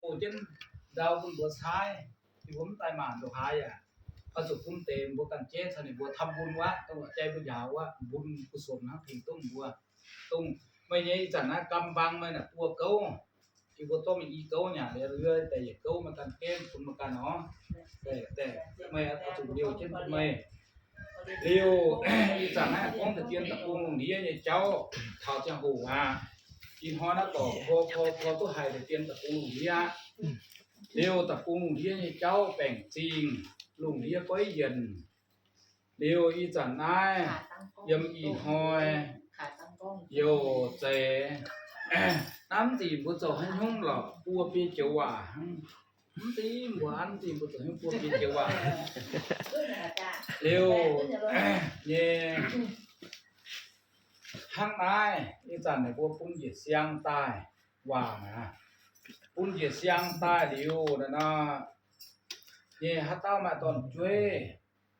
Doh jienv ndau bun mbuo caaiv, yie mbuo mv daaih maanc ndoqc haaix yaac oix zuqc bun deix mbuo ganh jeiv caux ninh mbuo ทำบุญ wuov, dongh jai mbuo njaaux wuov, บุญกุศล hnangv tengx duqv mbuo. Dongh meih nyei ih zanc naaiv กำบัง meih naaic buo gouv, yie mbuo zorqv mingh i gouv nyanc liuz, daaih yietc gouv meih ganh genv bun meih ganh nor. Meih oix zuqc liouh jienv bun meih. Liuz, ih zanc naaiv gorngv deix dien da'bung lungh ndiev nyei jauv taux ziangh hoc aqv. Ih hnoi naaiv dorc ko ko ko duqv haiz deix dien da'bung lungh ndiev aqv. Liuz da'bung lungh ndiev nyei jauv baengc zingh, lungh ndiev goiv yienc. Liuz ih zanc naaiv yiem ih hnoi youc zeiz, naaiv mv zingh mbuo zoux haaix nyungc lorqc, buo biei joux waac hnangv. Mv zingh mbuo, mv zingh mbuo zoux haaix nyungc, buo biei joux waac liuz nyei. Hnangv naaiv, ih zanc ninh mbuo bun njiec siang daaih waac aqv. Bun njiec siang daaih liuz nor, nyei haaix dauh maaih dorn-jueiv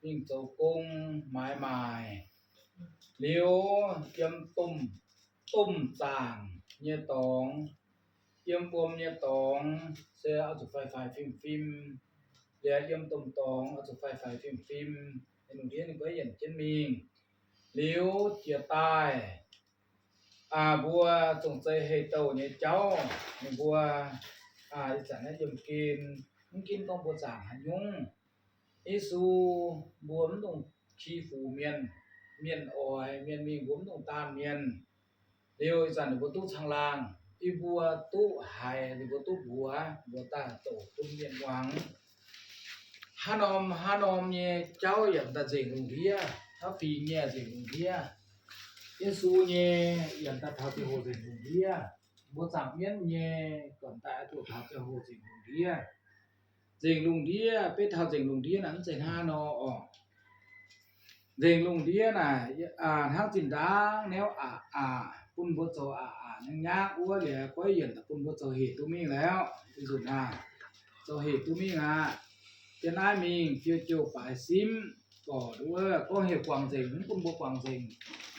mingh zoux gong maaiz maaic, liuz yiem domh, domh zaangc nyei dorngx, yiem wuom nyei dorngx se oix zuqc faix-faix fim-fim. Liuz yiem domh dorngx oix zuqc faix-faix fim-fim. Lungh ndiev ninh mbuo yienc jienv mingh. Liuz jiex daaih, mbuo zongh zeiz heh douh nyei jauv, ninh mbuo ih zanc naaiv yiem gen, mv ginv gorngv mbuo zaangc haaix nyungc, Yesu, mbuo mv dungx ki fuc mienh. Mienh oix mienh mingh, mbuo mv dungx daanh mienh. Liuz ih zanc ninh mbuo duqv caangh laangh, yie mbuo duqv haiz ninh mbuo duqv mbuox, mbuo daaih doqc bun mienh muangx. Hnangv norm hnangv norm nyei jauv yaac daaih nzengc lungh ndiev, tauv fingx nyei nzengc lungh ndiev. Yesu nyei yaac daaih taux ziangh hoc nzengc lungh ndiev. Mbuo zaangc mienv nyei gorn daaih oix zuqc taux ziangh hoc nzengc lungh ndiev. Nzengc lungh ndiev, beiv taux nzengc lungh ndiev naaic mv zeiz hnangv nor orqc. Nzengc lungh ndiev naaic hnangv zinh ndaangc naaiv aqc aqc bun mbuo zoux aqc aqc nyangv nyangv wuov liuz, goiv yienc bun mbuo zoux hec duqv mingh liuz, nzunc aac, zoux hec duqv mingh aqv. Yiem naaiv mingh fiou jouh baaix simv, gorqv wuov gorngv heuc guangc nzengc, mv bun mbuo guangc nzengc.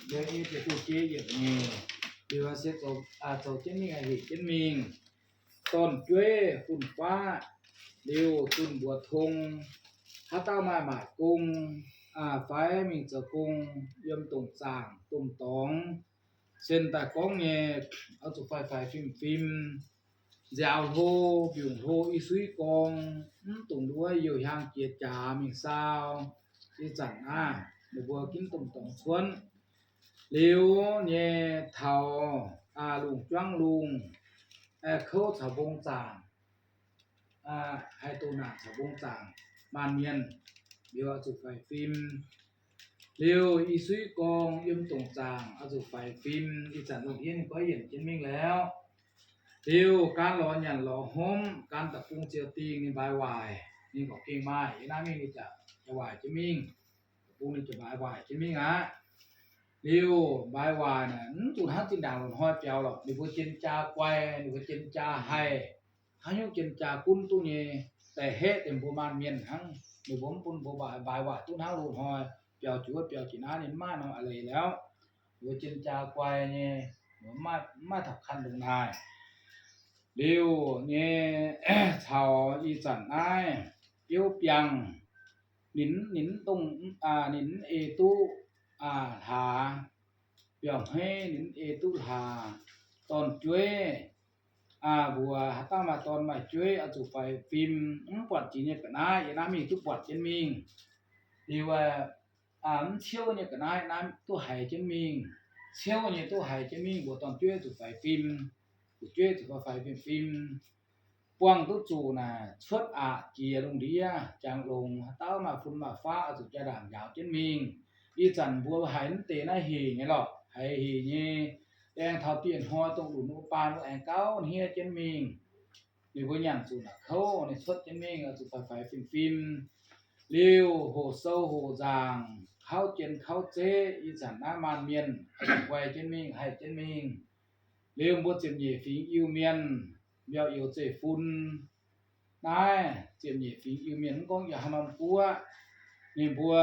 Liuz yie ziouc duqv jiex yietc nyeic, liuz se zoux jienv mingh, hec jienv mingh. Dorn-jueiv fun-faqv, liuz zunh mbuox tong, haaix dauh maaih maaic gong fai mingh zoux gong yiem dongc zaangc domh dorngx, sen daaih gorngv nyei, oix zuqc faix-faix fim-fim, nziaaux hlo, mbiungc hlo, i suiv gorng, mv dungx wuov youh hiaang jiex jaax mingh saau. Ih zanc naaiv ninh mbuo ginv domh dorngx cuotv liuz nyei taux lungh juangv lungh, kouv caux mbong zaangc, haih doh naanc caux mbong zaangc maanh mienh, liuz oix zuqc faix fim. Liuz i suiv gorng yiem dongc zaangc oix zuqc faix fim. Ih zanc lungh ndiev ninh goiv yienc jienv mingh liuz, liuz gan lorz nyanc lorz hopv, gan da'bung ziouc dingh ninh mbaix waaic, ninh gorqv gengh maaih, yie naaiv mingh ninh jaax waaic jienv mingh. Da'bung ninh jaax mbaix waaic jienv mingh aqv. Liuz mbaix waaic naaic mv zuqc hnangv zinh ndaangc loz-hnoi biaux lorqc. Ninh mbuo jien jaa guai, ninh mbuo jien jaa haih, haaix nyungc jien jaa gunv duqv nyei, da'haeqv deix mbuo maanh mienh hnangv. Ninh mbuo mv bun mbuo mbaix waaic duqv hnangv loz-hnoi biaux juov biaux jiex naaiv ninh mv maaih norm a'leiz liuz, ninh mbuo jien jaa guai nyei, mv maaih taux kanh ndongc naaic. Liuz nyei caux ih zanc naaiv biouv biangh, ninh, ninh mv dongh, ninh mv ei duqv hlaax, biauv-hmeiv ninh mv ei duqv hlaax. Dorn-jueiv, mbuox haaix dauh maaih dorn maaih jueiv oix zuqc faix fim. Mv buatc jiex nyei ga'naaiv yiem naaiv mingh duqv buatc jienv mingh. Liuz mv ciouv nyei ga'naaiv naaiv duqv haiz jienv mingh. Ciouv nyei duqv haiz jienv mingh, mbuox dorn-jueiv zuqc faix fim, zuqc jueiv zuqc faix fim fim. Buangh duqv zuqc naaic cuotv aqc jiex lungh ndiev jangx longx. Haaix dauh maaih fun maaih faqv oix zuqc jaa-ndaangc njaaux jienv mingh. Ih zanc mbuo haiz mv deix naaiv hec nyei lorqc, haiz hec nyei. Aengx taux dieh hnoi dongh lunc wuov baan mbuo aengx gauh hniev jienv mingh. Ninh mbuo nyanc zuqc naaic kouv, ninh cuotv jienv mingh oix zuqc faix faix fim fim. Liuz hoqc sou hoqc nzaangc, kauv jien kauv zeqv, ih zanc naaiv maanh mienh nquai jienv mingh, haih jienv mingh. Liuz mbuo ziepc nyeic fingx Iu-Mienh, mbiauh youz zeiv-fun, naaiv ziepc nyeic fingx Iu-Mienh mv gorngv yiem haaix norm guoqv, ninh mbuo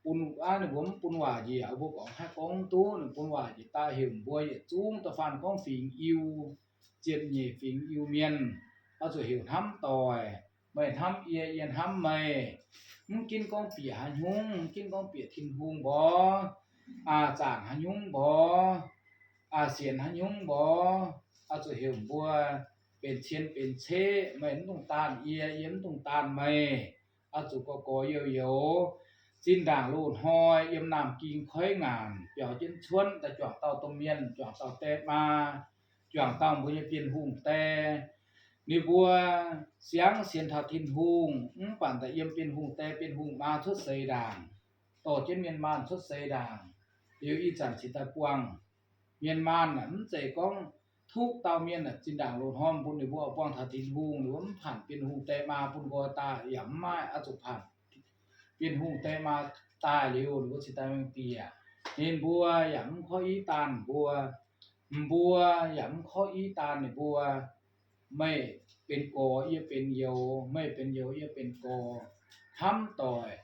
bun, aav, ninh mbuo mv bun waac njiec, mbuo gorngv haih gorngv duqv, ninh bun waac njiec daaih heuc mbuo yietc zungv da'faanh gorngv fingx Iu, ziepc nyeic fingx Iu-Mienh. oix zuqc heuc hnamv doic. Meih hnamv yie, yie hnamv meih. Mv ginv gorngv bieqc haaix nyungc, mv ginv gorngv bieqc Tin-Hungh mborqv, zaangc haaix nyungc mborqv, sienx haaix nyungc mborqv, oix zuqc heuc mbuo benx cien benx ceqv. Meih mv dungx daanh yie, yie mv dungx daanh meih. Oix zuqc gorx-gorx youz-youz. Zinh ndaangc loz-hnoi yiem naamh ging koiv ngaanc biaux jienv cuotv daaih juangc dauh domh mienh, juangc dauh die maa, juangc dauh mbuo nyei Bienh Hungh die. Ninh mbuo siangv sienx taux Tin-Hungh, mv baac daaih yiem Bienh Hungh die, Bienh Hungh maa cuotv seix ndaangc, dorh jienv mienh maanh cuotv seix ndaangc. Liuz ih zanc cingx daaih buangh mienh maanh aeqv, mv zeiz gorngv tuqv dauh mienh aeqv, zinh ndaangc loz-hnoi bun ninh mbuo buangh taux Tin-Hungh, ninh mbuo mv paanc Bienh Hungh die maa bun nqoi daaih, yaac mv maaih oix zuqc paanc Bienh Hungh die maa daaih liuz, ninh mbuo cingx daaih mingh bieqc. Ninh mbuo yaac mv korv-iv daanh mbuo, mbuo yaac mv korv-iv daanh ninh mbuo. Meih benx gorx, yie benx youz, meih benx youz, yie benx gorx. Hnamv doic,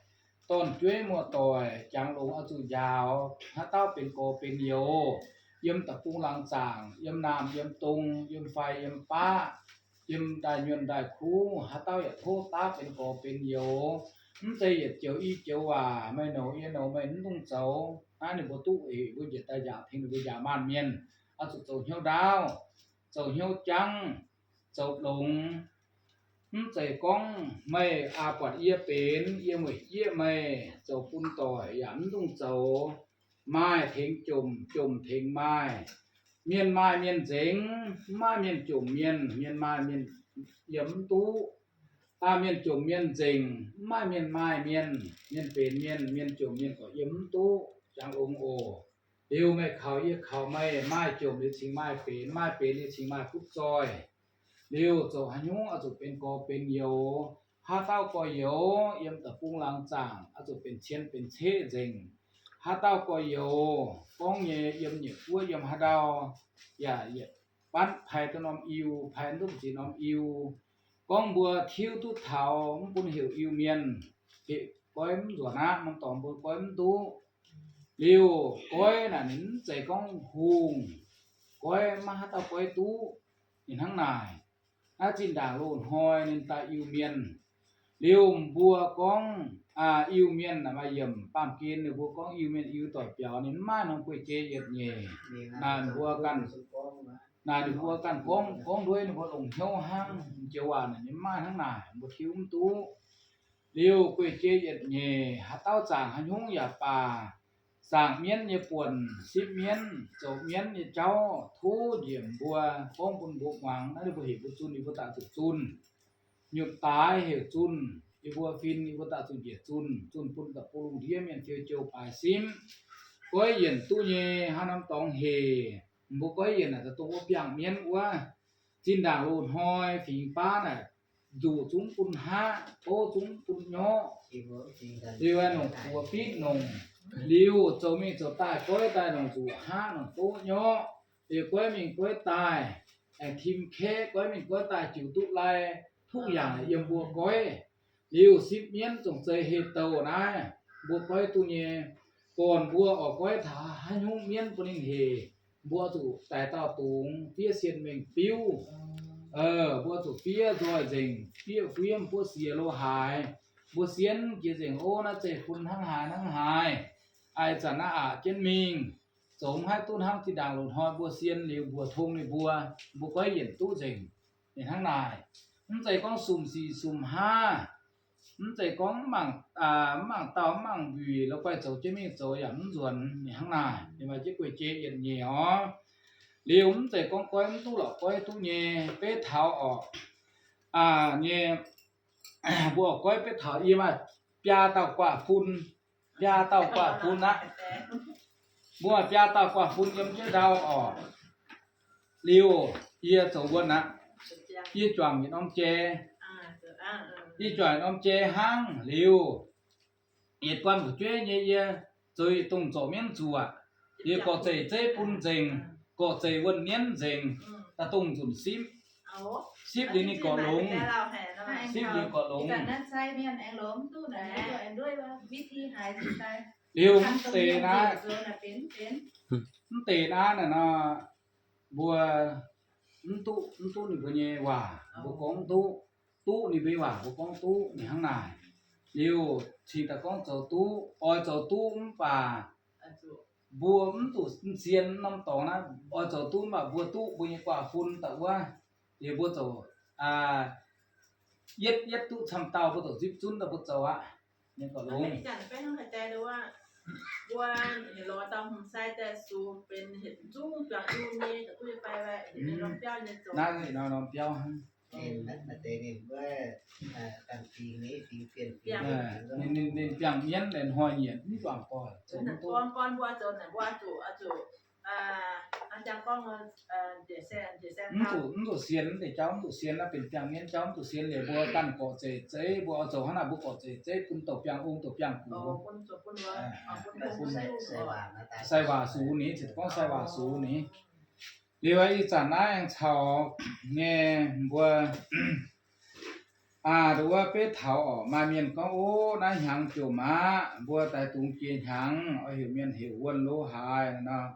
dorn-jueiv muoz-doic, jangx longx oix zuqc njaaux. Haaix dauh benx gorx benx youz, yiem deic-bung laangz zaangc, yiem naamh yiem dong, yiem faix yiem baqv, yiem ndaaih nyuonh ndaaih kuv, haaix dauh yaac tov daav benx gorx benx youz. Mv zeiz yietc joux i joux waac, meih nouz yie nouz, meih mv dungx zoux. Naaiv ninh mbuo duqv heuc mbuo njiec daaih njaaux tengx ninh mbuo njaaux maanh mienh. Oix zuqc zoux hnyouv ndaauv, zoux hnyouv jangv, zoux longx. Mv zeiz gorngv meih aa buatc yie benx, yie mueic jieqv meih, zoux bun doic yaac mv dungx zoux. Maaih tengx jomc, jomc tengx maaih. Mienh maaih mienh nzengc, mv maaih mienh jomc mienh. Mienh maaih mienh yiem mv duqv. Aa, mienh jomc mienh nzengc, mv maaih mienh maaih mienh. Mienh benx mienh, mienh jomc mienh gorqv yiem mv duqv. Jangx longx oc. Liuz meih kaux yie kaux meih, maaih jomc liuz cingx maaih benx, maaih benx liuz cingx maaih butv zoih. Liuz zoux haaix nyungc oix zuqc benx gorx benx youz. Haaix dauh gorx-youz yiem deic-bung laangz zaangc oix zuqc benx cien benx ceqv nzengc. Haaix dauh gorx-youz gorngv nyei yiem nyiec guoqv yiem haaix ndau yaac yietc banv pai duqv norm Iu, pai duqv ziex norm Iu. Gorngv mbuo tiuv duqv taux mv bun heuc Iu-Mienh, heuc goiv mv nzuonx aqv. Norm dorngx mbuo goiv mv duqv. Liuz goiv naaic ninh mv zeiz gorngv hungh goiv, maiv haaix dauh goiv duqv. Ninh hnangv naaic, naaiv zinh ndaangc loz-hnoi ninh daaih Iu-Mienh. Liuz mbuo gorngv Iu-Mienh naaic maaih yiemc baamh gen ninh mbuo gorngv Iu-Mienh Iu doic biaux, ninh mv maaih norm guei-jei yietc nyeic. Naaic mbuo ganh, naaic ninh mbuo ganh gorngv, gorngv nduov ninh mbuo longc hnyouv hnangv. Joux waac naaic ninh mv maaih hnangv naaic, mbuo tiuv mv duqv. Liuz guei-jei yietc nyeic, haaix dauh zaangc haaix nyungc yaac baac, zaangc mienv nyei buonc, sipv mienv, zoux mienv nyei jauv, tov njiec mbuo, gorngv bun mbuo muangx. Naaiv ninh mbuo heuc mbuo zunh, ninh mbuo daaih zuqc zunh. Nyutc daaix heuc zunh, yie mbuo fin, yie mbuo daaih zuqc njiec zunh. Zunh bun deic-bung lungh ndiev mienh fiou jouh baaix simv. Goiv yienc duqv nyei hnangv norm dorngx hec. Mbuo goiv yienc naaic daaih dongh wuov biangh mienv wuov. Zinh ndaangc loz-hnoi fingx baav naaic, nzuqc zungv bun haqv, bouv zungv bun nyorqv. Liuz aengx nongc buoz bitv nongc. Liuz zoux mingh zoux daaih goiv daaih nongc nzuqc haqv nongc bouv nyorqv. Liuz goiv mingh goiv daaih, aengx tim kaeqv, goiv mingh goiv daaih jiux duqv lai, duqv yangh yiem mbuo goiv. Liuz sipv mienv zongc zeiz heh douh naaiv, mbuo goiv duqv nyei. Gorn mbuo oix goiv taux haaix nyungc mienv bun ninh hec, mbuo zuqc daaih dauh dungz fiev sien mengh biuv. Mbuo zuqc fiev nzoih nzengc, fiev fuiv mbuo siex lo haaix. Mbuo sienv jiex nzengc, ov, naaiv zeiv-fun hnangv haaix hnangv haaix. Ih zanc naaiv aqc jienv mingh, zoux mv haih duqv hnangv zinh ndaangc loz-hnoi mbuo sienv liuz mbuox tong ninh mbuo, mbuo goiv yienc duqv nzengc. Ninh hnangv naaic, mv zeiz gorngv sumh sic sumh haav, mv zeiz gorngv mv mangc, mv mangc dauh mv mangc mbuic lo guaih zoux jienv mingh zoux yaac mv nzuonx. Ninh hnangv naaic, ninh maaih jienv guei-jei yietc nyeic orv. Liuz mv zeiz gorngv goiv mv duqv lorqc, goiv duqv nyei. Beiv taux orqc, nyei, mbuo oix goiv beiv taux yie maaih biaa dauh guaav fun, biaa dauh guaav fun aqv. Mbuo maaih biaa dauh guaav fun yiem jienv ndau orqc. Liuz yie zoux wuonh aqv. Yie juangc yietc norm jai, yie juangc yietc norm jai hnangv. Liuz yietc guanh fu'jueiv nyei yie zoux yietc dongh zorc mienv zuoqc. Yie gorx-zeic zeiv bun nzengc, gorx-zeic wuonh mienv nzengc, daaih dongh nzunc sipv. Sipv liuz ninh gorqv longx, sipv liuz gorqv longx. Liuz mv deix naaiv, mv deix naaiv naaic nor, mbuo mv duqv, mv duqv ninh mbuo nyei waac, mbuo gorngv mv duqv. Duqv ninh mbuo nyei waac, mbuo gorngv duqv, ninh hnangv naaic. Liuz cingx daaih gorngv zoux duqv, oix zoux duqv mv baac mbuo mv zuqc zien norm dorngx naaiv, oix zoux duqv mv baac mbuo duqv mbuo nyei guaax fun daaih wuov, liuz mbuo zoux yietv yietv duqv camv dauh, mbuo zoux zipv zunv daaih mbuo zoux aqv. Mienh gorqv longx. Naaiv norm biauv hnangv. Ninh biangh mienv, ninh hnoi nyienc mv duangc doic, zoux mv duqv. Mv zuqc, mv zuqc sienx, mv deix jauv mv zuqc sienx, naaiv benx biangh mienv jauv mv zuqc sienx liuz, mbuo ganh gorqv zeic zeiv, mbuo oix zoux hnangv naaic, mbuo gorqv zeic zeiv bun douc biangh ong douc biangh guv. Sai waac sux ni, ziouc gorngv sai waac sux ni. Liuz ih zanc naaiv aengx caux nyei mbuo aa, nduov wuov beiv taux orqc, maaih mienh gorngv, ov, naaiv hnyangx ziouc maqv, mbuo daix dungz jiex hnyangx, oix heuc mienh heuc wuonh lo haaix nor.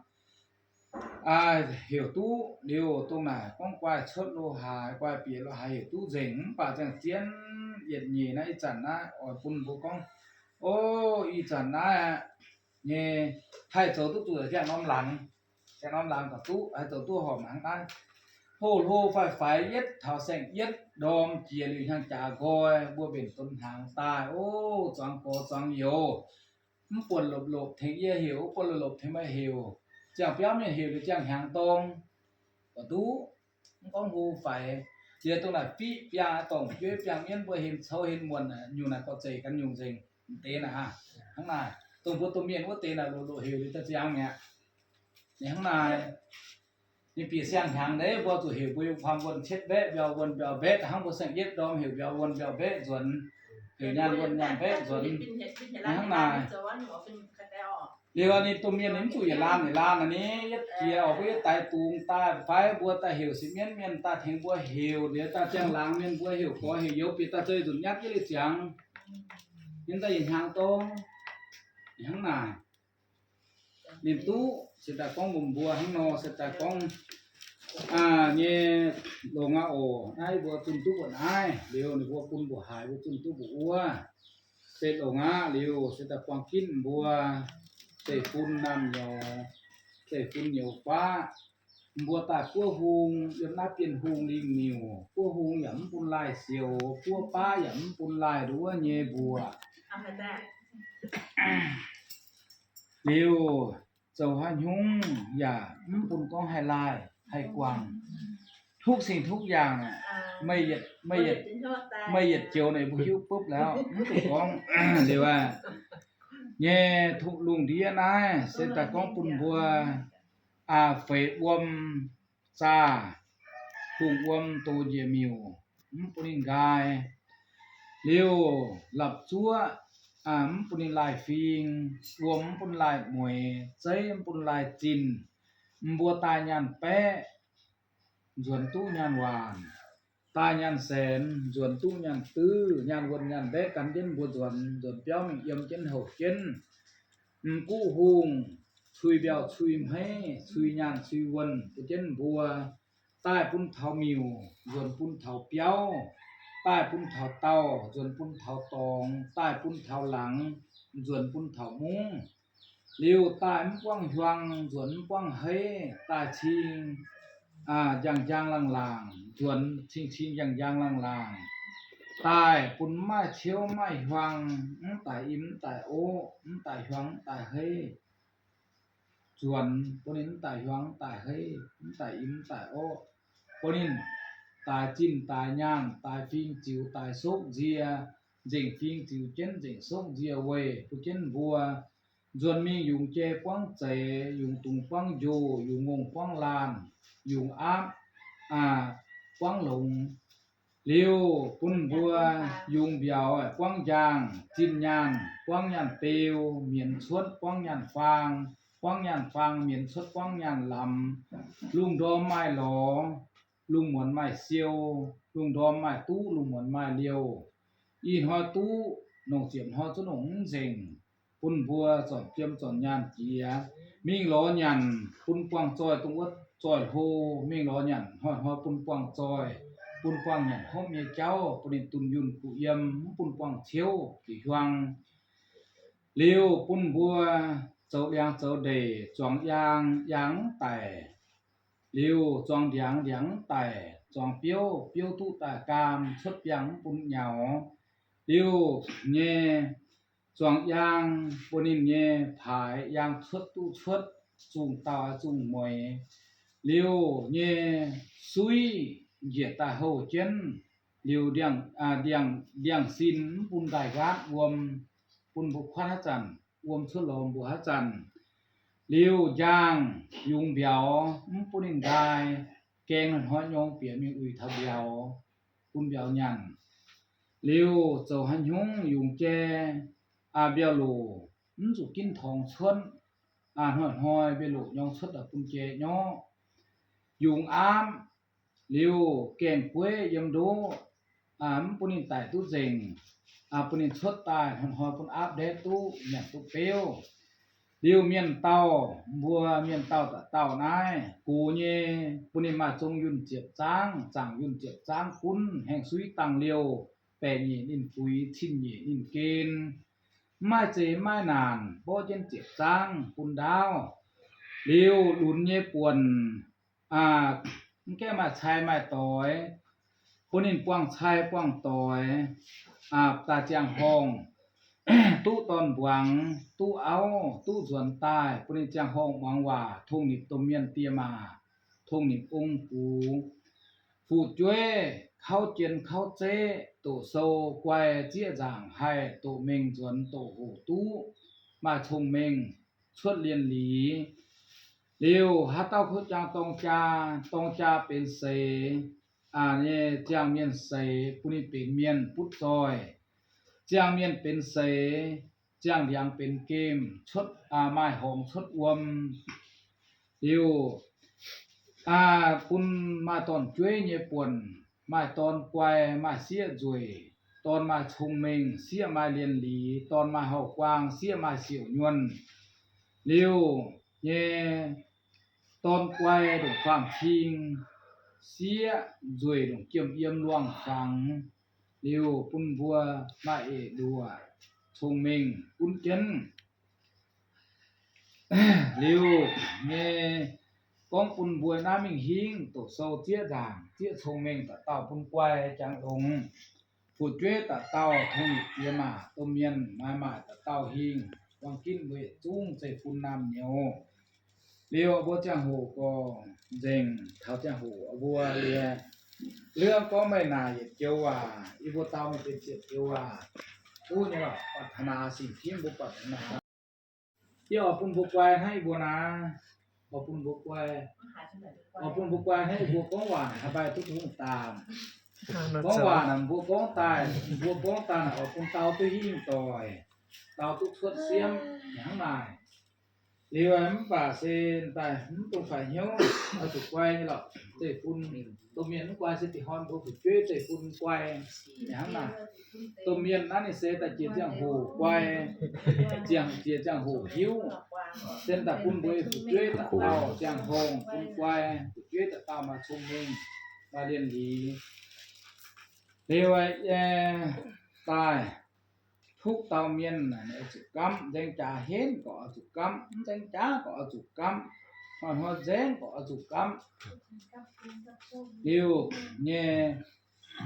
Aa, heuc duqv liuz dongh naaic gorngv guaih cuotv lo haaix, guaih bieqc lo haaix heuc duqv nzengc, mv baac ziangh zien yietc nyeic naaiv ih zanc naaiv oix bun mbuo gorngv, ov, ih zanc naaiv nyei haih zoux duqv zuqc ziangh norm laangz, ziangh norm laangz gauh duqv, haih zoux duqv horpc hnangv naaiv. Hlo hlo faix faix yietv taux saeng-yietv ndorm jiex liuz hnyangx jaax nqoi, mbuo mbenc donx hnaangx daaih, ov, zuangx gorx zuangx youz, mv buonc lopc-lopc tengx yie heuc, mv buonc lopc-lopc tengx meih heuc, ziangh biauv mienh heuc liuz ziangh hnyangx dorng, gauh duqv. Mv gorngv hlo faix, liuz dongh naaic fiqv biangh dorngc jueiv biangh mienv mbuo hen cou hen muonc nyungc naaic gorqv zeic gan nyungc nzengc, m'deix naaic hnangv naaic. Dongh mbuo domh mienh wuov deix naaic loqc loqc heuc liuz daaih ziangx mi'aqv. Ninh hnangv naaic, ninh bieqc siang-hnyangx deix mbuo zuqc heuc mbuo yiem kuaam wuonh cietv mbaeqv mbiauh wuonh mbiauh mbaeqv, hnangv mbuo saeng-yietv ndorm heuc mbiauh wuonh mbiauh mbaeqv nzuonx, heuc nyaanh wuonh nyaanh mbaeqv nzuonx. Hnangv naaic, liuz ninh domh mienh ninh mv zuqc yietc laanh yietc laanh ni, yietv jiex oc, mbuo yietv daix dungz daaih fai mbuo daaih heuc sipv mienv mienh daaih tengx mbuo heuc, liuz daaih ziangh laangz mienh mbuo heuc gorx heuc youz bieqc daaih zei nzunc nyatv jienv liuz ziangx, ninh daaih yietc hnyangx dorng. Hnangv naaic, ninh duqv se daaih gorngv mbuox mbuo hnangv nor, se daaih gorngv nyei longx aqv oc. Naaiv mbuo zunh duqv mbuo naaiv liuz ninh mbuo bun mbuo haiz mbuo zunh duqv mbuo wuov. Se longx aqv liuz se daaih buang ginv mbuo zeiv-fun naamh nyouz, zeiv-fun nyouz baqv. Mbuo daaih buov hung yiem naaiv Bienh Hungh lingh miuc, buov hung yaac mv bun laih sioux, buov baav yaac mv bun laih nduov nyei mbuoqc. Liuz zoux haaix nyungc yaac mv bun gorngv haih laih haih guangc. Tuqv singx tuqv yaangh, meih yietc joux naaic mbuo hiuv bupv liuz, mv dungx gorngv liuz aqv. Nyei lungh ndiev naaiv se daaih gorngv bun mbuo aa, feix wuom zaah, hungh wuom doz njiec miuc, mv bun ninh nqaai. Liuz lapc zuoqv mv bun ninh laih fing, wuom mv bun laih mueix, zeiv mv bun laih zinh. Mbuo daaih nyaanh baeqv, nzuonx duqv nyaanh waanc, daaih nyaanh saenx, nzuonx duqv nyaanh duv, nyaanh wuonh nyaanh mbaeqv gan jienv mbuo nzuonx, nzuonx biauv mingh yiem jienv houc jienv. M'guv hungh cui mbiauh cui hmeiv cui nyaanh cui wuonh bun jienv mbuo. Daaih bun taux miuc, nzuonx bun taux biauv. Daaih bun taux daauh, nzuonx bun taux dorngx. Daaih bun taux laangz, nzuonx bun taux mungv. Liuz daaih mv buangv hiuang, nzuonx mv buangv heiv. Daaih cing njang njang laangh laangh, nzuonx cing cing njang njang laangh laangh. Daaih bun mv maaih ciouv mv maaih hiuang, mv daic im mv daic oqv, mv daic hiuang mv daic heiv. Nzuonx bun ninh mv daic hiuang mv daic heiv, mv daic im mv daic oqv. Bun ninh daaix zinh daaix nyaanh, daaix fing ziux, daaix sokv nzie, nzengc fing ziux jienv, nzengc sokv nzie weih bun jienv mbuo. Nzuonx mingh yungz jai buangv zeix, yungz dungz buangv njoh, yungz ngongh buangv laanh, yungz aapv buangv longx. Liuz bun mbuo yungz mbiauz buangv njang, zinh nyaanh buangv nyaanh beu, mienx cuotv buangv nyaanh faang, buangv nyaanh faang mienx cuotv buangv nyaanh lamz. Lungh ndorm maaih lorz, lungh muonz maaih siou, lungh ndorm maaih duqv, lungh muonz maaih liouh. Ih hnoi duqv, longc ziepc hnoi zuqc longc mv nzengc. Bun mbuo zornc jiem zornc nyaanh jiex, mingh lorz nyanc, bun buangh zoih dongh wuov zoih hlo mingh lorz nyanc hnoi-hnoi bun buangh zoih, bun buangh nyanc hopv nyei jauv, bun ninh dunh yunh kuh yiem, mv bun buangh ciouv jiex hiuang. Liuz bun mbuo zoux liangx zoux ndeic, zuangx yaang, yaang mv daic, liuz zuangx ndiangx, ndiangx mv daic, zuangx biouv, biouv duqv daaih gaam, cuotv biangh mv bun nyaux. Liuz nyei zuangx yaang bun ninh nyei paaix, yaang cuotv duqv cuotv, zungh dauh zungh mueiz. Liuz nyei suiv njiec daaih houh jienv, liuz ndiangx, ndiangx, ndiangx sin mv bun daaih nqaatv wuom, bun mbuo kuatv haaix zanc, wuom cuotv lorz mbuo haaix zanc. Liuz njaangh yungz mbiauz mv bun ninh nqaai, gaeng hnoi-hnoi nyorng bieqc mingh uix taux mbiauz, bun mbiauz nyanc. Liuz zoux haaix hnyungv yungz jai, aa, mbiauh loc mv zuqc ginv torngx cuotv, aa, hnoi-hnoi mbiauh loc nyorng cuotv daaih bun jai nyorqv. Yungz aapv liuz gaengh gueiv yiem ndoqv, aa, mv bun ninh daic duqv nzengc, aa, bun ninh cuotv daaih hnoi-hnoi bun aapv ndetv duqv, nyanc duqv beuv. Liuz mienh dauh, mbuo mienh dauh dauh dauh naaiv gox nyei, bun ninh maaih zong yunh ziepc zaangv, zaangc yunh ziepc zaangv gunv, haengh suiv dangh liouh, baeqc nyeic ninh buix, cin nyeic ninh gen. Mv maaih zeix mv maaih naanc, mborqv jienv ziepc zaangv bun ndaauv. Liuz lunx nyei buonc, aa, mv gaengh maaih cai maaih doix, bun ninh buangh cai buangh doix, aa, daaih ziangh horngh, duqv dorn mbuangz, duqv auv, duqv nzuonx daaih, bun ninh ziangh horngh muangx waac, tongh nipc domh mienh diex maac, tongh nipc ong gux, fu'jueiv kauv jien kauv zeqv, doqc sou guai zieqv nzaangc haih doqc mengh nzuonx doqc hoc duqv, maaih cong-mengh cuotv lienh liz. Liuz haaix dauh kuv jangx dorng jaa, dorng jaa benx seix, aa, nyei ziangh mienh seix, bun ninh benx mienh butv zoih. Ziangh mienh benx seix, ziangh ndiangx benx gemh, cuotv, aa, maaih horngz cuotv wuom. Liuz, aa, bun maaih dorn-jueiv nyei buonc, maaih dorn guai, maaih sieqv nzueic, dorn maaih cong-mengh, sieqv maaih lienh liz, dorn maaih hauv-guaang, sieqv maaih siouc nyuonh. Liuz nyei dorn guai ndongc faam-cing, sieqv nzueic ndongc jiem yiem luangh fangx. Liuz bun mbuo maaih eix nduoqc, cong-mengh gunv jienv. Liuz nyei gorngv bun mbuo naaiv mingh hingv doqc sou zieqv nzaangc, zieqv cong-mengh dauh dauh bun guai jangx longx. Fu'jueiv dauh dauh tongh nipc diex maac domh mienh maaiz maaic dauh dauh hingh, buang ginv mbuo yietc zungv zeiv-fun naamh nyouz. Liuz mbuo ziangh hoc gorngv nzengc taux ziangh hoc mbuo liuz, lungh gorngv meih naaic yietc joux waac, yie mbuo dau meih benx ziepc joux waac. Duqv nyei lorqc, ปรารถนา สิ่งที่ mbuo ปรารถนา. Yie oix bun mbuo guai hnangv yie mbuo naaiv, oix bun mbuo guai, oix bun mbuo guai hnangv yie mbuo gorngv waac naaic haih mbaih duqv hungh daanh. Gorngv waac naaic mbuo gorngv daaih, mbuo gorngv daaih naaic oix bun dau duqv hingh doic, dau duqv cuotv siemv hnangv naaic. Liuz mv baac se daaih mv dungx faix hnyouv, oix zuqc guai nyei lorqc. Zeiv-fun, domh mienh mv guai se da'horn mbuo fu'jueiv zeiv-fun guai hnangv naaic. Domh mienh naaiv ninh se daaih jiex ziangh hoc guai, ziangh, jiex ziangh hoc hiuv. Se daaih bun mbuo fu'jueiv dauh dauh ziangh horngh bun guai, fu'jueiv dauh dauh maaih cong-mengh, maaih lienh liz. Liuz daaih, tov dauh mienh naaic oix zuqc gamv, nzaeng jaax henv gorqc oix zuqc gamv, mv nzaeng jaax gorqc oix zuqc gamv, hnoi-hnoi nzaeng gorqc oix zuqc gamv. Liuz nyei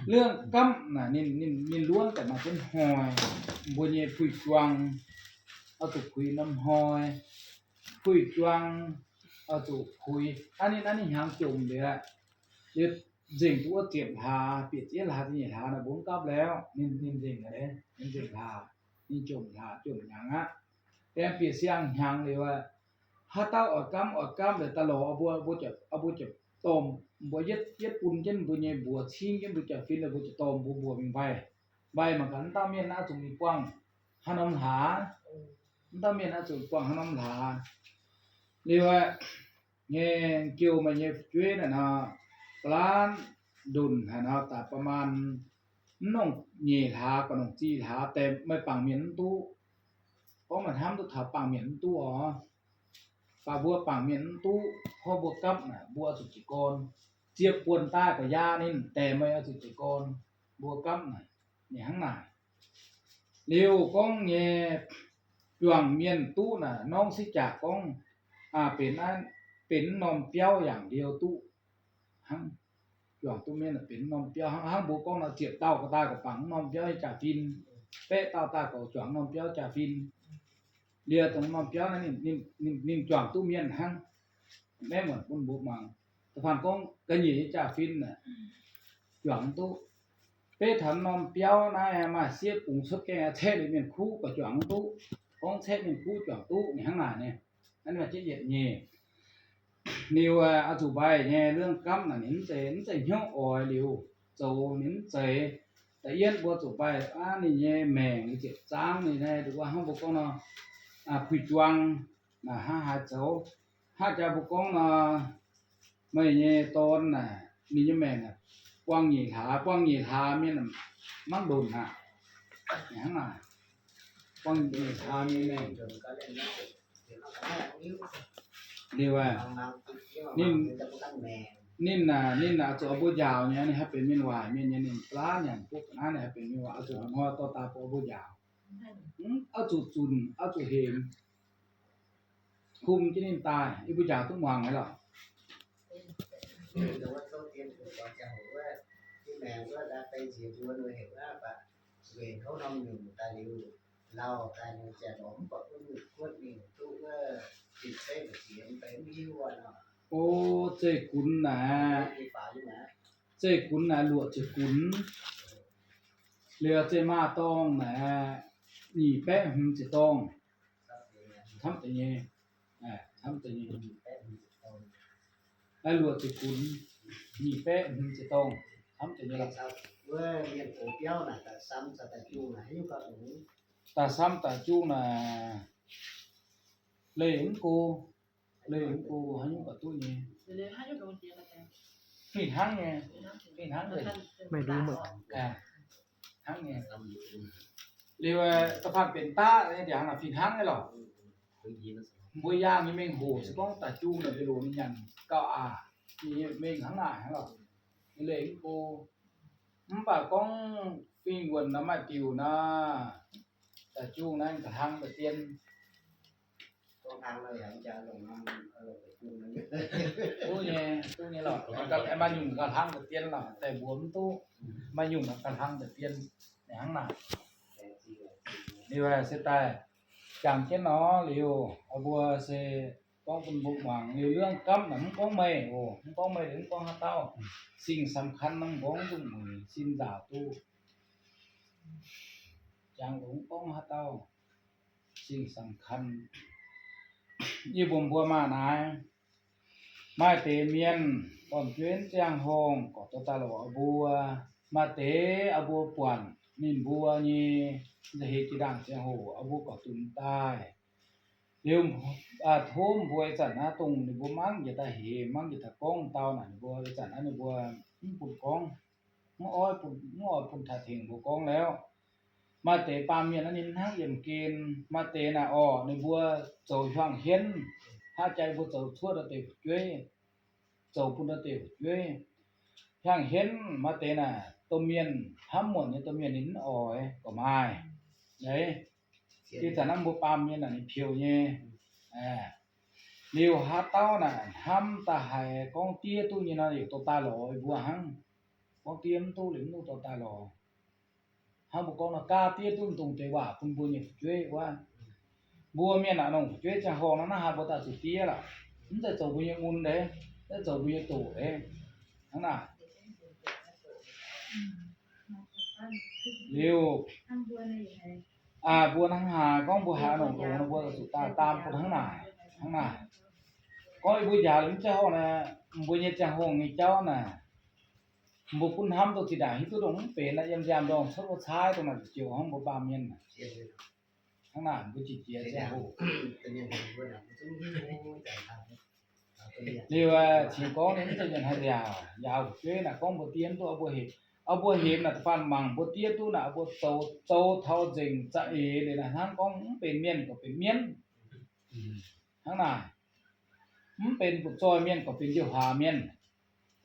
เรื่อง gamv naaic ninh, ninh, ninh luonv daaih maaih jienv hnoi. Mbuo nyei puix juang oix zuqc puix norm hnoi. Puix juang oix zuqc puix, aa, ninh, aa, ninh hnyangx jomc liuz, liuz nzengc duqv wuov ziepc hlaax, bieqc zieqv hlaax, zieqv nyeic hlaax naaic mbuo mv gapv laeh, ninh, ninh nzengc, ninh nzengc hlaax, ninh jomc hlaax, jomc hnyangx aqv. Aengx bieqc siang hnyangx liuz, haaix dauh oix gamv, oix gamv liuz daaih lorz mbuo, mbuo, mbuo dorh, mbuo yietv, yietv bun jienv mbuo nyei mbuox cingv jienv mbuo jaax-fin, mbuo dorh mbuo mbuox mingh mbaih. Mbaih mangc gaax, mv dauh mienh naaiv zuqc mingh buangh haaix norm hlaax, mv dauh mienh naaiv zuqc buangh haaix norm hlaax. Liuz aeqv, nyei, jiu meih nyei fu'jueiv naaic nor, ba'laanv ndunh haaix nor daaih ประมาณ mv nongc nyeic hlaax, ga'nongc zih hlaax, deix meih bangc mienh mv duqv. Gorngv maaih hnamv duqv taux bangc mienh mv duqv oc. baac mbuo bangc mienh mv duqv, hnangv mbuo gapv naaic mbuo oix zuqc jiez gorn. Ziepc buonc daaih ga'yaa ninh daix meih oix zuqc jiez gorn. Mbuo gapv naaic ninh hnangv naaic. Liuz gorngv nyei, juangc mienh duqv naaic norm sieqv jaax gorngv, benx, benx norm biauv yaac liuz duqv hnangv. Juangc duqv mienh benx norm biauv hnangv, hnangv mbuo gorngv nor, ziepc dauh ga'daaih gorqv bangc norm biauv nyei jaa-fin, baeqv dauh daaih gorqv juangc norm biauv jaa-fin. Liuz dongh norm biauv naaiv ninh juangc duqv mienh hnangv. Maiv muonc bun mbuo muangx. Da'faanh gorngv ga'nyiec nyei jaa-fin aeqv, juangc duqv. Beiv taux norm biauv naaiv maaih sieqv bungx cuotv gaengh caeqv liuz mienh kuv gorqv juangc duqv. Gorngv caeqv mienh kuv juangc duqv ninh hnangv naaic nyei. Naaiv maaih jienv yietc nyeic. Liuz oix zuqc mbaih nyei เรื่องกรรม naaic ninh mv zeiz, mv zeiz hnyouv oix liuz zoux ninh mv zeiz. Da'yietv mbuo zuqc mbaih aqv ninh nyei maengc, ninh ziepc zaangv ninh naaiv, nduov hnangv mbuo gorngv nor, puix juang, hnangv haaix zoux, hnangv jaax mbuo gorngv nor, meih nyei dorn naaic, ninh nyei maengc naaic, buang nyeic hlaax, buang nyeic hlaax mienh mangv ndonc aqv. Hnangv naaic, buang nyeic hlaax mienh maengc. Liuz, ninh, ninh, ninh oix zuqc oix mbuo njaaux nyei, ninh haih benx mienh waaic mienh nyei, ninh baav nyanc butv ga'naaiv, ninh haih benx mienh waaic, oix zuqc hnoi dorh daaih bun oix mbuo njaaux. Oix zuqc zunc, oix zuqc hemx, kumx jienv ninh daaih, yie mbuo njaaux duqv muangx nyei lorqc. O, zeiv-gunx naaic, zeiv-gunx naaic luoqc ziepc gunx. Liuz zeiv-maaz-dorngh naaic nyic baeqv hmz ziepc dorngh. Camv deix nyei, camv deix nyei. Luoqc ziepc gunx, nyic baeqv hmz ziepc dorngh, camv deix nyei lorqc. Da'samv da'jungh naaic leih mv go, leih mv go haaix nyungc gauh duqv nyei. Fih hnangv nyei, fih hnangv nyei. Hnangv nyei. Liuz da'faanh benx daqv nyei ndiangx naaic fih hnangv nyei lorqc. Mbuo yaangh nyei mengh hoc se gorngv da'jungh naaic mbuo loz ninh nyanc gauh aqc, ninh mengh hnangv naaic hnangv lorqc. Ninh leih mv go. Mv baac gorngv fingx wuonc nor maaih diuc nor, da'jungh naaiv ga'hlang da'dien. Duqv nyei, duqv nyei lorqc. Maaih nyungc ga'hlang da'dien lorqc, daaih mbuo mv duqv. Maaih nyungc ga'hlang da'dien hnangv naaic. Liuz se daaih jangx jienv nor liuz, mbuo se gorngv bun mbuo muangx liuz เรื่องกรรม naaic mv gorngv meih oc, mv gorngv meih liuz mv gorngv haaix dauh. สิ่งสำคัญ naaiv mv gorngv nzungh mueic sin nzaaux duqv. Jangx longx gorngv haaix dauh. สิ่งสำคัญ yie mbuo mbuo maah naaiv, maaih deix mienh dorn-jueiv ziangh horngh gorqv dorh daaih lorz mbuo. Maaih deix mbuo buatc ninh mbuo nyei nza'heix jiex ndaangc ziangh hoc mbuo gorqv dunx daaih. Liuz tov mbuo ih zanc naaiv dongh ninh mbuo mangv njiec daaih hemx, mangv njiec daaih gorngv dau naaic, ninh mbuo ih zanc naaiv ninh mbuo mv bun gorngv, mv oix bun, mv oix bun taaix tengx mbuo gorngv lauv. Maaih deix baamh mienh naaiv ninh hnangv yiemh gen, maaih deix naaic orqc ninh mbuo zoux hiuang hienv, hnangv jaa mbuo zoux cuotv daaih deix fu'jueiv, zoux bun daaih deix fu'jueiv. Hiuang hienv maaih deix naaic domh mienh, hnamv muonc nyei domh mienh ninh mv oix gorqv maaih. Ih zanc naaiv mbuo baamh mienh naaic ninh pieux nyei. Liuz haaix dauh naaic hnamv daaih haiz gorngv diev duqv nyei nor, yietc dorh daaih lorz mbuo hnangv. Gorngv diev mv duqv liuz mv duqv dorh daaih lorz. Hnangv mbuo gorngv nor, gaav diev duqv dongh deix waac bun mbuo nyei fu'jueiv wuov. Mbuo mienh naaic nongc fu'jueiv ziangh horngh nor, naaiv haaix mbuo daaih zuqc diev lorqc. Mv zeiz zoux mbuo nyei mun deix, mv zeiz zoux mbuo nyei doqc deix. Hnangv naaic. Liuz, mbuo hnangv haaix gorngv mbuo haaix nongc longx nor, mbuo zuqc daaih daam bun hnangv naaic, hnangv naaic. Gorngv yie mbuo njaaux liuz mv ziangh horngh naaic, mbuo nyei ziangh horngh nyei jauv naaic, mbuo gunv hnamv dongh zinh ndaangc hiuv duqv dongh mv benx naaic, yiem nziaamv-ndorngh cuotv wuov caaiv dongh naaic ziouc hnangv mbuo baamh mienh hnangv naaic, mbuo jiex jiex ziangh hoc. Liuz, qiex gorngv ninh mv zeiz nyanc haaix nziaauc, njaaux fu'jueiv naaic gorngv mbuo diev mv duqv, mbuo hepc, mbuo hepc naaic da'faanh mangc mbuo diev duqv naaic, mbuo zoux, zoux taux nzengc za'eix liuz naaic hnangv gorngv mv benx mienh gorqv benx mienv. Hnangv naaic. Mv benx butv-zoih mienh, gorqv benx njoux huaax mienh.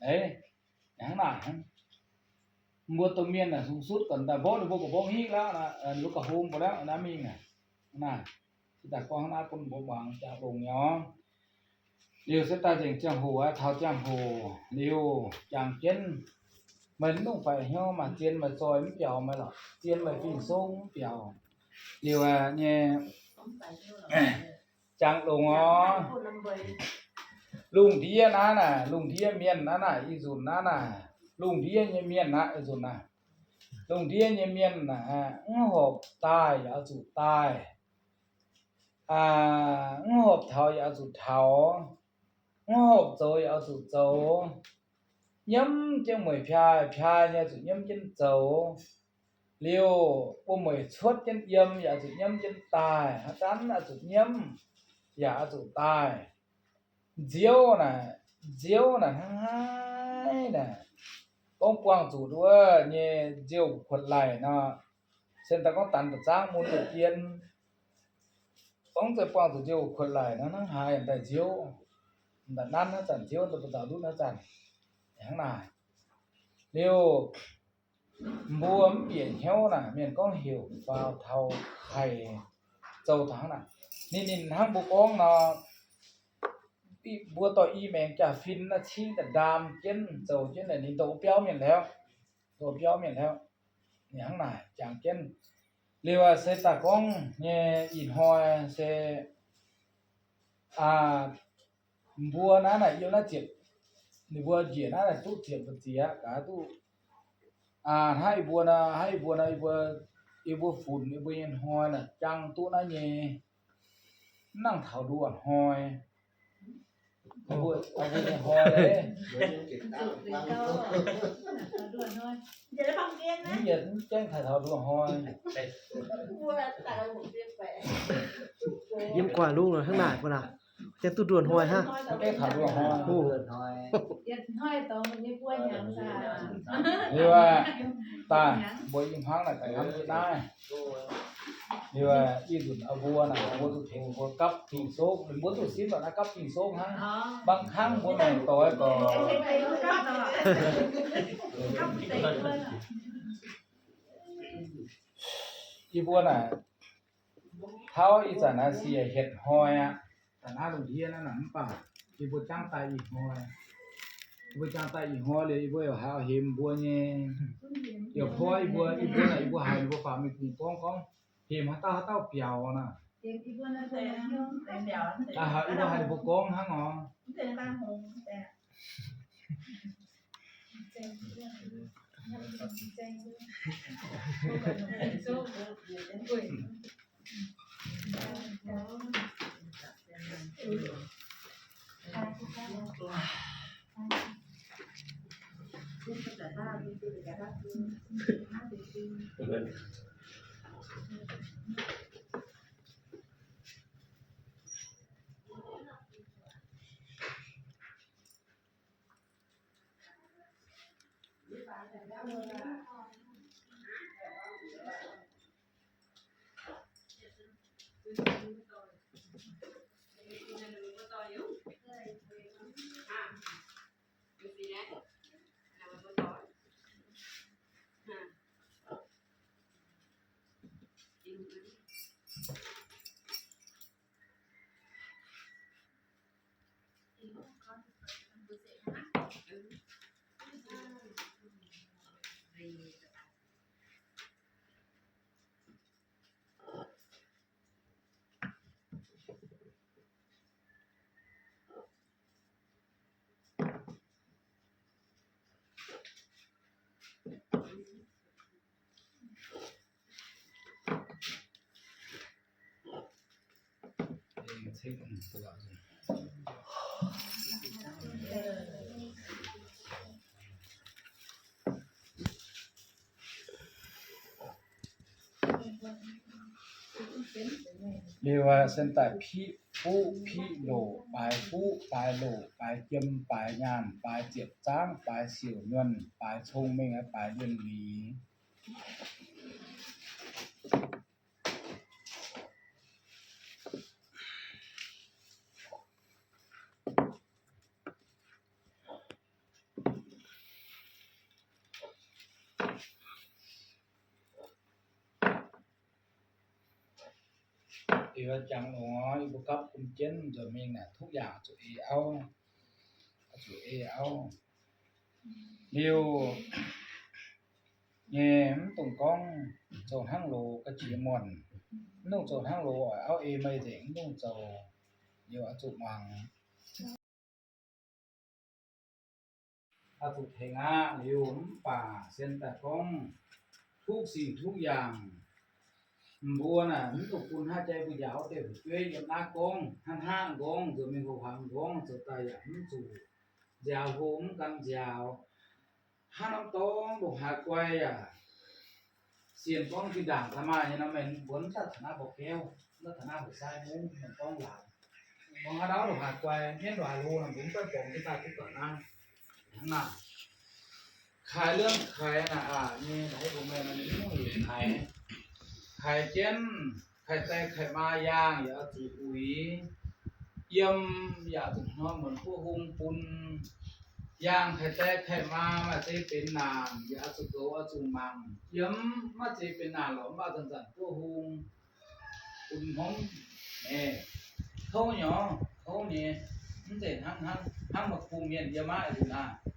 Hnangv naaic, mbuo domh mienh aah, sung sutv gorqv daaih mborqv ninh mbuo gorqv mborqv hingv lauh, ninh mbuo gorqv hung mbuo lauh naaiv mingh aac. Naaiv, se daaih gorngv hnangv naaiv bun mbuo muangx jangx longx nyei. Liuz se daaih nzengc ziangh hoc aqv, taux ziangh hoc liuz jangx jienv, meih mv dungx baeqc hnyouv, maaih zien meih zoih mv biaux, meih lorqc zien meih fing-song mv biaux. Liuz nyei jangx longx oc. Lungh ndiev naaiv naaic, lungh ndiev mienh naaiv naaic, ih nzunc naaiv naaic, lungh ndiev nyei mienh naaiv, ih nzunc naaiv, lungh ndiev nyei mienh naaic, mv horpc daaih yaac oix zuqc daaih, mv horpc taux yaac oix zuqc taux, mv horpc zoux yaac oix zuqc zoux. Nyiemv jienv mueic piaa, piaa nyei zuqc nyiemv jienv zoux. Liuz mbuo mueic cuotv jienv yiem yaac zuqc nyiemv jienv daaih, haaix zanc oix zuqc nyiemv yaac oix zuqc daaih. Nziouv naaic, nziouv naaic hnangv haaix naaic, gorngv buangh zuqc wuov nyei nziouv kuotv laic nor, se daaih gorngv danx da'zaangv mun deix dien. Gorngv zeiz buangh zuqc nziouv kuotv laic nor hnangv haaix daaih nziouv, daaih nanv haaix zanc nziouv, daaih mbuo zaux ndutv haaix zanc, hnangv naaic. Liuz mbuo mv bieqc hnyouv naaic, mienh gorngv heuc faaux taux haic, zoux taux hnangv naaic. Ninh, ninh hnangv mbuo gorngv nor, mbuo dorh i maengx jaa-fin naaiv cingv daaih ndaam jienv zoux jienv naaic, ninh doqc biauv mienh laauv, doqc biauv mienh laauv. Ninh hnangv naaic jangx jienv. Liuz se daaih gorngv nyei ih hnoi se mbuo naaiv naaic yiem naaiv ziepc, ninh mbuo njiec naaiv naaic duqv ziepc mbu'ziex gaax duqv. Hnangv yie mbuo nor, hnangv yie mbuo nor, yie mbuo, yie mbuo funx yie mbuo nyei hnoi naaic jangx duqv naaiv nyei, mv nangc taux nduoh hnoi. Mbuo, mbuo nyei hnoi, mv yietc mv gaengh taux nduoh hnoi. Yiem gu'nguaaic lungh hnangv naaic mbuo naaic, janx duqv nduoh hnoi hnangv. Mv gaengh taux nduoh hnoi. Liuz daaih mbuo i hmuangv naaic daaih hnamv jienv naaiv. Liuz ih nzunc mbuo naaic, mbuo duqv tengx mbuo gapv Ging-Sou, mbuo duqv simv lorqc naaiv gapv Ging-Sou hnangv. Mangc hnangv mbuo mangc doix gorx. Yie mbuo naaic, tauv ih zanc naaiv se hietc hnoi aqv. Da'naaiv lungh ndiev naaiv naaic mv baac yie mbuo jangv daaih ih hnoi. Yie mbuo jangv daaih ih hnoi liuz, yie mbuo haiz hemx mbuo nyei, yie mbuo, yie mbuo naaic, yie mbuo haiz ninh mbuo faaux mingh kungx gorngv gorngv, hemx haaix dauh haaix dauh biaux naaic. Yie mbuo haiz ninh mbuo gorngv hnangv oc. Liuz se daaih piqv fuqv piqv loc, baaix fuqv baaix loc, baaix jiem baaix nyaanh, baaix ziepc zaangv, baaix siouc nyuonh, baaix cong-mengh, baaix lienh liz. Ih jangx longx, yie mbuo gapv bun jienv nzuonx mingh naaic, ทุกอย่าง zuqc ei auv, zuqc ei auv. Liuz nyei mv dungx gorngv zoux hnangv loz ga'qiex muonc, mv dungx zoux hnangv loz oix auv ei meih nzengc, mv dungx zoux. Liuz oix zuqc muangx, oix zuqc tengx aqv. Liuz mv baac sienx daaih gorngv ทุกสิ่งทุกอย่าง mbuo naaic mv dungx bun hnangv jai mbuo njaaux deix fu'jueiv yiem naaiv gorngv, hnangv hnangv gorngv, nzuonx mingh houc hmuangx gorngv, zoux daaih yaac mv zuqc nziaaux hlo, mv gan nziaaux. Hnangv norm dorngx ndongc haaix guai yaac sienx gorngv zinh ndaangc daaih maaih nyei nor, meih mbuo mv daaih taux naaiv mborqv gaeqv, mv daaih taux naaiv hoc sai mungv, mienh gorngv laangz, gorngv haaix dauh ndongc haaix guai, mienv ndongc haaix hlo nor, mbuo mv daaih borngz jienv daaih duqv ga'naaiv. Hnangv naaic, kaaix เรื่อง kaaix naaic aqc nyei, naaiv bung meih mv hungh liuz kaaix, kaaix jienv, kaaix die kaaix maa yaangh yaac oix zuqc uix. Yiem yaac zuqc hnoi muonc buov hung bun. Yaangh kaaix die kaaix maa maaih zeix benx naanc yaac oix zuqc goux, oix zuqc mangc. Yiem maiv zeix benx naanc lorqc, mv baac zanc-zanc buov hung bun hmongv. Kouv nyei, kouv nyei, mv zeiz hnangv, hnangv maaih kungx mienh yiem maiv nzunc aqv.